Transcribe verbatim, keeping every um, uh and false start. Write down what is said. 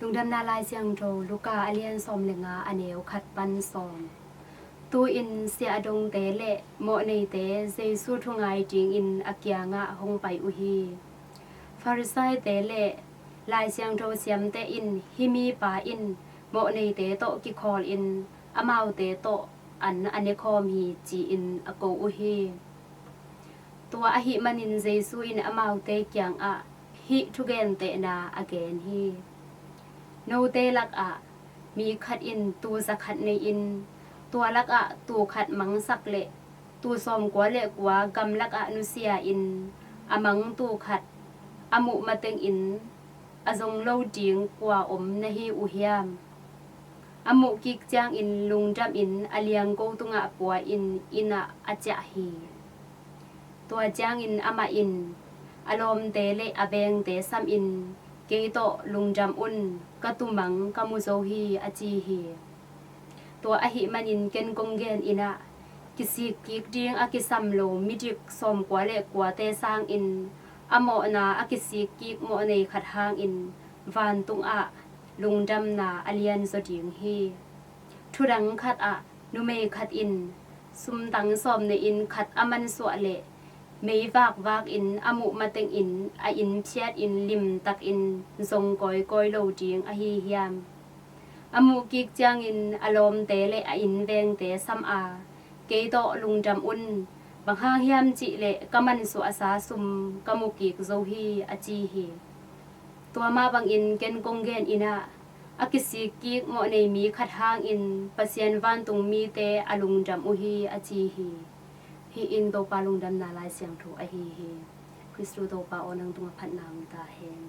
Lungdamna Lai Siangtho Luka a lian sawm le nga, a neu khat pan sawm. Tu-in siahdongte le mawhneite Jesu thungai dingin a kiangah hong pai uh hi. Farisaite le Lai Siangtho siamte in, "Hih mipa in mawhneite tawh kikhawlin amaute tawh an a nekhawm hi," ci-in a ko uh hi. Tua ahih manin Jesu in amaute kiangah hih thugentehna a gen hi. "Note lakah mi khat in tuu zakhat nei-in, tua lakah tuu khat mangsak leh tuu sawmkua le kua gamlakah nusia-in, a mang tuu khat a muh matengin a zong lo ding kua om na hi uh hiam? A muh kik ciangin lungdamin a liangko tungah pua-in inn ah a ciah hi. Tua ciangin amah in a lawmte le a vengte samin, 'Kei tawh lungdam un, ka tuu mang ka mu zo hi,' a ci hi. Tua ahih manin ken kong genin ah, kisik kik ding a kisam lo midik sawmkua le kuate sangin a mawhna a kisik kik mawhnei khat hangin vantung ah lungdamna a lianzaw ding hi. Thudang khatah numei khat in sumtang sawm nei-in khat a mansuah leh mei vakvakin a muh matengin a inn phiatin limtakin zong kawikawi lo ding ahi hiam? A muh kik ciangin a lawmte le a inn vengte sam a, 'Kei tawh lungdam un, bang hang hiam cih leh ka mansuahsa sum ka mu kik zo hi,' a ci hi. Tua mah bangin ken kong genin ah, a kisik kik mawhnei mi khat hangin Pasian vantung mite a lungdam uh hi, a ci hi. Hih in Topa lungdamna Lai Siangtho ahi hi. Khristu Topa aw, nang tungah phatna om ta hen.